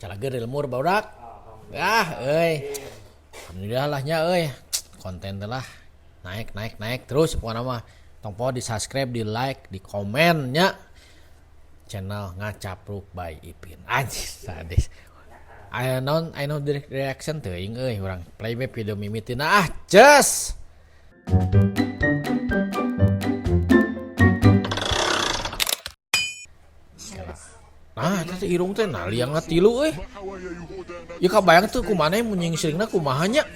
Calageur di lemur barudak. Ah euy. Alhamdulillah lah nya euy. Konten teh lah naik naik naik terus pokona mah. Tong poho di subscribe, di like, di komen nya. Channel Ngacapruk by Ipin. Anjir sadis. Aya naon aya naon direct reaction teuing euy urang play we video mimitina ah ces. Nah, eta teh irung teh nah liangna tilu euy. Ieu kabayang teu kumaneh mun nyingsiringna kumaha nya.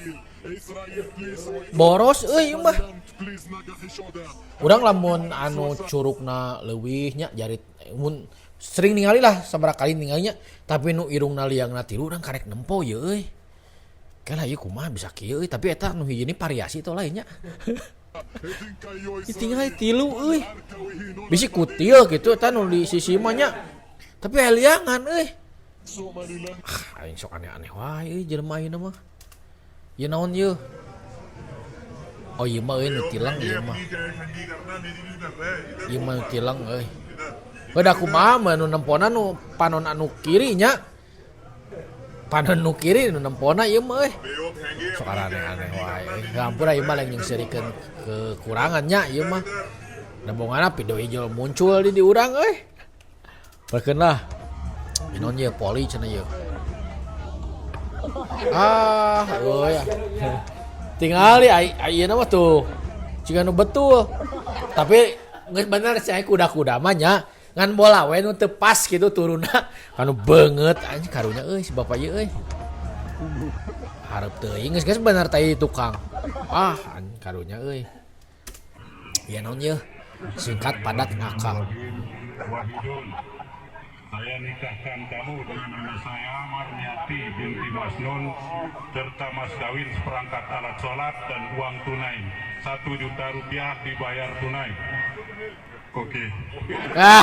Boros euy ieu mah. Urang lamun anu curugna leuwih nya jari mun sering ningali lah sabaraha kali ningalinya tapi nu irungna liangna tilu urang karek nempo ieu euy. Kela ieu kumaha bisa kieu euy tapi eta nu hiji ni variasi atau lainnya. Tinggal tilu euy. Bisi kutil gitu eta nu di sisi mah nya. Tapi aya liangan euy. Ah, aing sok aneh-aneh wae euy jelema ayeuna mah. Ieu naon ieu? Oh ieu mah euy nu tileng ieu mah. Ieu mah nu tileng euy. Heuh da kumaha mah nu nempona nu panon anu kiri nya. Panon nu kiri nu nempona ieu mah euy. Sok aneh-aneh wae euy. Hampura ieu mah lain nyingseurikeun kekurangan nya ieu mah. Nembonganna video hijau muncul di urang euy. Perkeun lah. Naon ieu poli cenah ieu. Ah, euy. Tingali ayeuna mah tuh. Ciga nu betul. Tapi geus bener sih kuda-kuda mah nya. Ngan bola we nu teu pas gitu turunna. Kanu beungeut anjing karunya euy si bapak ieu euy. Hareup teuing geus geus bener teh tukang. Ah, anjing karunya euy. Ieu naon ieu? Singkat padat ngakak. Saya nikahkan kamu dengan anak saya Marmiati binti Masnun serta mas kawin seperangkat alat sholat dan uang tunai 1 juta rupiah dibayar tunai. Oke. Ah,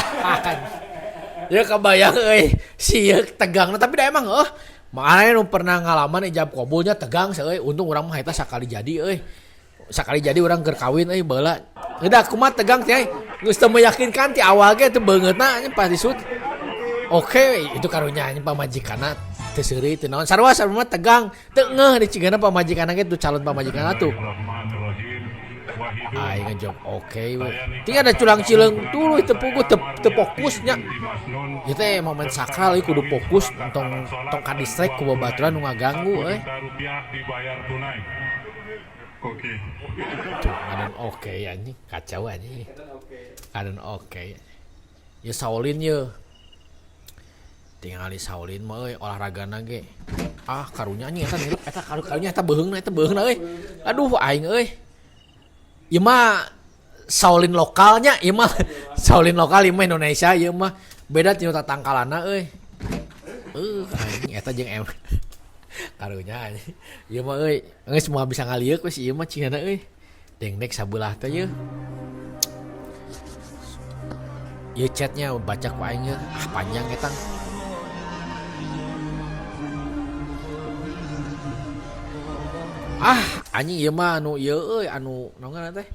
ya kebayang euy si ieu tegang tapi da emang eueuh maana nu pernah ngalaman ijab kabulnya tegang sih euy untung urang mah eta sakali jadi euy. Sakali jadi urang keur kawin euy baheula. Udah kumaha tegang teh geus teu meyakinkan ti awal ge teu beungeutna anjing pas disut. Oke, itu karunya anjing pamajikanna teu seuri teu naon. Sarua sarua mah tegang, teu ngeuh di cigana pamajikanna ge tuh calon pamajikanna tuh. Aing ngejawab oke we. Tinggal ada curang cileung tuluy teu puguh teu fokus nya. Ieu teh momen sakral ieu kudu fokus tong tong kadistrek ku babaturan nu ngaganggu euy. Oke. Tuh, ngadan oke anjing, kacau anjing. Ngadan oke. Ya Shaolin ye. Tingali Shaolin mah euy olahragana ge. Ah karunya anjing eta nirup eta karunya eta beuheungna euy. Aduh aing euy. Ieu mah Shaolin lokalnya, ieu mah Shaolin lokal ieu mah Indonesia ieu mah beda tina tatangkalana euy. Aing eta jeung em. Karunya anjing. Ieu mah euy, geus moal bisa ngalieuk we si ieu mah cingana euy. Dengdek sabelah teh ieu. Ieu chatnya baca ku aing ieu. Ah panjang eta. Ah anjing ieu mah anu ieu euy anu naon ngaranna teh?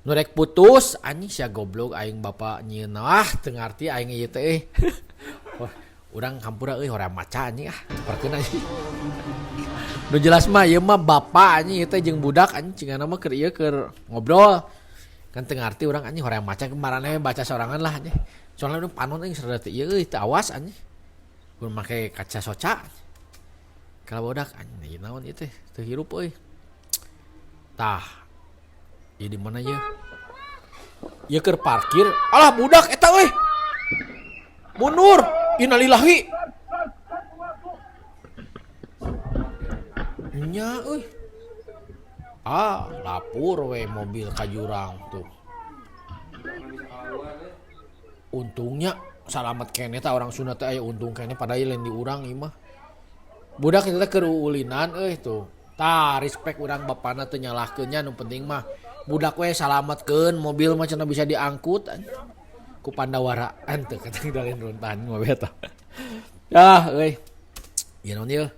Nu rek putus anjing sia goblok aing bapa nyieun ah teu ngarti aing ieu teh euy. Urang hampura euy hoream maca anjing ah tukarkeun anjing. Nu jelas mah ieu mah bapa anjing ieu teh jeung budak anjing cingana mah keur ieu keur ngobrol. Kan teu ngarti urang anjing hoream maca maraneh baca sorangan lah anjing. Soalna urang panon euy sarada teu ieu euy teu awas anjing. Mun make kaca soca. Kalau budak anjing ieu naon ieu teh teu hirup euy. Tah. Ieu di mana ieu? Ieu keur parkir. Alah budak eta euy. Mundur. Innalillahi. Nya euy. Ah, lapur we mobil ka jurang tuh. Untungnya salamet keneh tah orang Sunda teh aya untung keneh padahal lain di urang ieu mah. Budak eta teh keur uulinan euy tuh. Tah respect urang bapana teu nyalahkeun nya nu penting mah budak we salametkeun mobil mah cenah bisa diangkut ku Pandawara henteu kata lain runtahan mobil eta. Yah euy. Ieu naon ieu?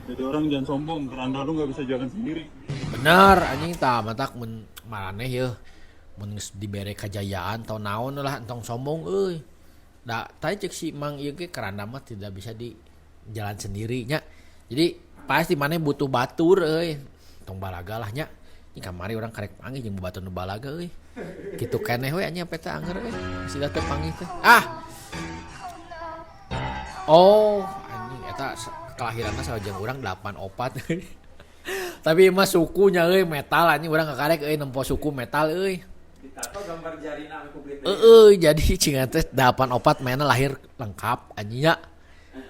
Jadi orang jangan sombong, keranda lu nggak bisa jalan sendiri. Bener anjing tah matak mun maraneh yeuh mun geus dibere kajayaan atau naon lah entong sombong euy. Da tadi cek si Mang ieu ge keranda mah tidak bisa di jalan sendiri nya. Jadi pasti maneh butuh batur euy. Tong balaga lah nya. Ini kamari urang karek panggih jeung batur nu balaga euy. Kitu keneh we anjing peta anger euy. Sida teh panggih teh. Ah. Oh, anjing eta kelahiranna sareng urang 84. Tapi mah sukunya euy metal anjing urang kakarek euy nempo suku metal euy. Ditato gambar jarina anu kublit. Heeh, jadi cenah teh 84 mainna lahir lengkap anjing nya.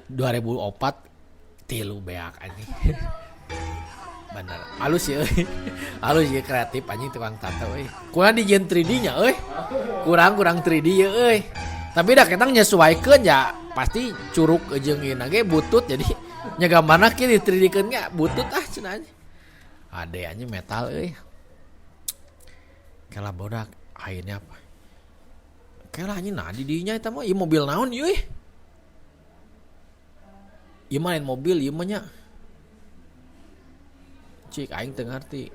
2004 tilu beak anjing. Bener. Halus ya euy. Halus ya kreatif anjing tukang tato euy. Kurang dijieun 3D nya euy. Kurang 3D ye euy. Tapi dah kita nyesuaikeun ya pasti curug jeung ieu ge butut jadi nya gambarna kieu di 3D-keun ge butut ah cenah anjing. Ade anjing metal euy. Kela bodak akhirnya apa? Kela anjing nah di dinya eta mah ieu mobil naon ieu euy? Ieu mah lain mobil ieu mah nya. Cik aing teu ngarti.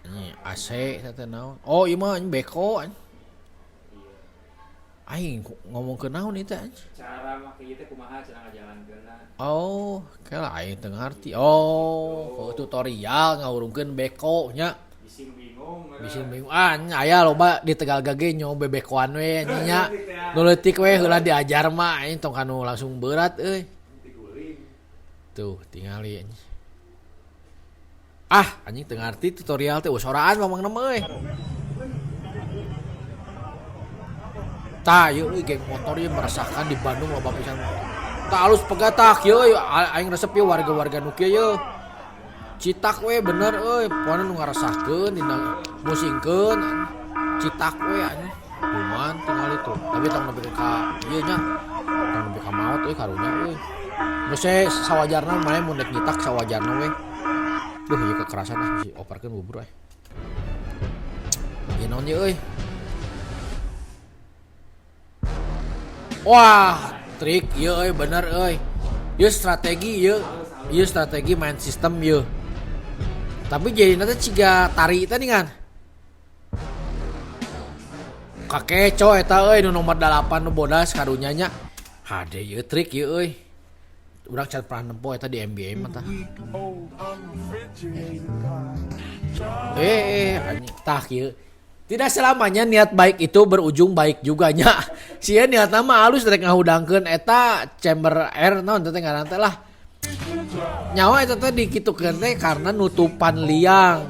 Ini AC eta teh naon? Oh ieu mah anjing beko anjing. Aing ngomong ke naon ieu teh anjing? Cara make ieu teh kumaha cenah ngajalankeunna. Oh, kela aing teu ngarti. Oh, tutorial ngahurungkeun beko nya. Bising bingung. Bising bingung. Ah, aya loba di Tegal gage nyoba bebekoan we anjing nya. Nu leutik we heula diajar mah anjing tong kanu langsung berat euy. Tuh, tingali anjing. Ah, anjing teu ngarti tutorial teh soraan mamang mah euy. Tah, ieu euy geng motor ieu meresahkan di Bandung loba pisan. Tah alus pegat tah kieu euy, aing resep ieu warga-warga nu kieu yeuh. Citak we bener euy, pokona nu ngaresahkeun dina musingkeun citak we anjing. Kuman tingali tuh, tapi tong nepi ka ieu nya. Tong nepi ka maot euy karunya euy. Geus we sawajarna maneh mun rek nyitak sawajarna we. Duh ieu kekerasan ah bisi operkeun bubur euy. Ieu naon ieu euy? Wah, trik ieu euy bener euy. Ieu strategi ieu. Ieu strategi main sistem ieu. Tapi jadina teh ciga tari teh ningan. Kakeco eta euy nu nomor 8 nu bodas karunya nya. Hade ieu trik ieu euy. Urang can pernah nempo eta di NBA mah tah. Anjing tah kieu. Tidak selamanya niat baik itu berujung baik juga nya. Sia niatna mah alus rek ngahudangkeun eta chamber air naon teh ngaran teh lah. Nyawa eta teh dikitukeun teh karena nutupan liang.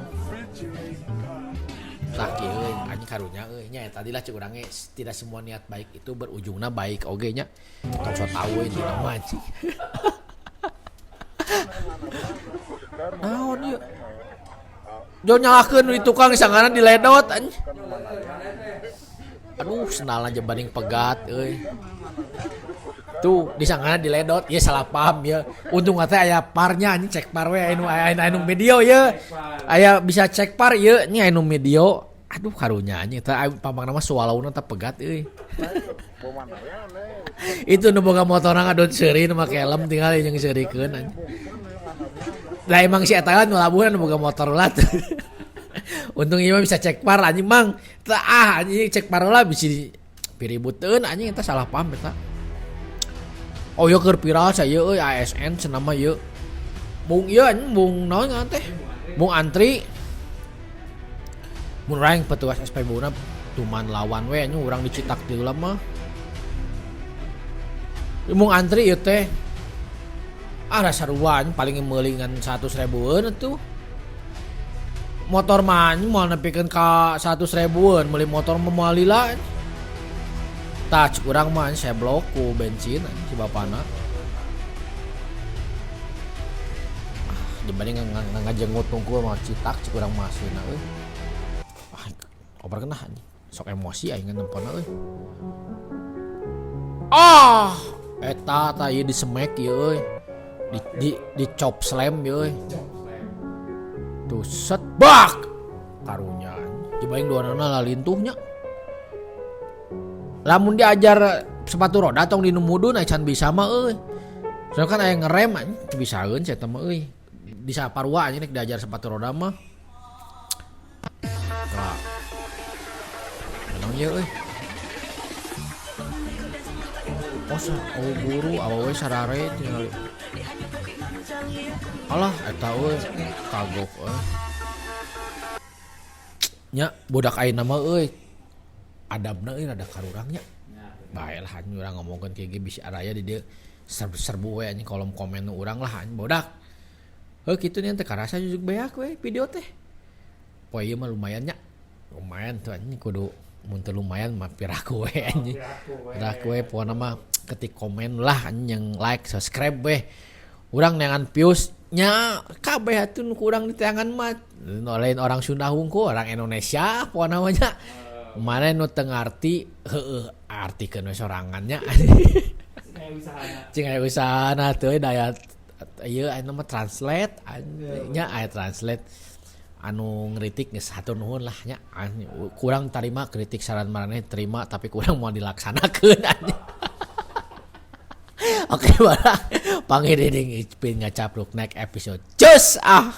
Tah kieu euy anjing karunya euy nya eta tadi lah cek urang ge tidak semua niat baik itu berujungna baik oge nya. Tong so tau we intina mah anjing. Naon ieu? Jo nyalahkeun di tukang sanggaran diledot anjing. Aduh, sendalna aja banding pegat euy. Tuh, disanggaran diledot, ieu salah paham ya. Untung teh aya parnya anjing cek par we anu aya anu video ye. Aya bisa cek par ieu nya anu video. Aduh karunya anjing teh pampangna mah sualauna teh pegat euy. Itu nu boga motorna ngadon seuri nu make helm tinggal jeung seurikeun anjing. Lah emang si eta nu labuhan nu boga motor lah. Untung ieu mah bisa cek par anjing mang. Teh ah anjing cek par lah bisi piributeun anjing eta salah paham eta. Oh ieu keur viral sia ieu euy ASN cenah mah ieu. Mung ieu anjing mung naon ngaran teh? Mung antri. Mun urang petugas SPBU na tuman lawan we anjing urang dicitak ti heula mah. Mung antri ieu teh. Ah sarua anjing paling meuli ngan 100 ribueun atuh. Motor mah anjing moal nepikeun ka 100 ribueun, meuli motor mah moal lila. Tah cek urang mah anjing seblok ku bensin anjing si bapana. Ah dibanding ngajenggut tungkul mah citak cek urang mah aslina euy. Ah operkeun ah anjing. Sok emosi aing nempona euy. Ah eta tah ieu disemek ieu euy. Di chop slam ieu euy. Tuh set bak karunya dibayang dua nana lalintuhnya. Lamun diajar sepatu roda tong dinu mudun can bisa mah euy. Soalnya kan aya ngerem anjing teu bisaeun sia teh mah euy. Di saparua anjing rek diajar sepatu roda mah. Tah. ieu euy. Oh, oh guru awewe sarare tingali. Alah eta euy kagok euy. Nya budak ayeuna mah euy adabna euy rada karurang nya. Bae lah anjing urang ngomongkeun kieu ge bisi araya di dieu serbu we anjing kolom komen nu urang lah anjing bodak. Heuh kitu nya teh karasa jujuk beak we video teh. Poe ieu mah lumayan nya. Lumayan tuh anjing kudu mun teu lumayan mah piraku we anjing. Piraku we pokona mah ketik komen lah anjing yang like subscribe we. Urang neangan views nya kabeh atuh nu ku urang diteangan mah lain orang Sunda hungkul orang Indonesia pokona mah nya. Maneh nu teu ngarti heueuh artikeun we sorangan nya. Cing aya usahana teu daya ieu aya mah translate nya aya translate anu ngritik geus hatur nuhun lah nya kurang tarima kritik saran maraneh terima tapi kurang moal dilaksanakeun anjing. Oke barang panggil ding Ipin ngacapruk next episode. Cus ah.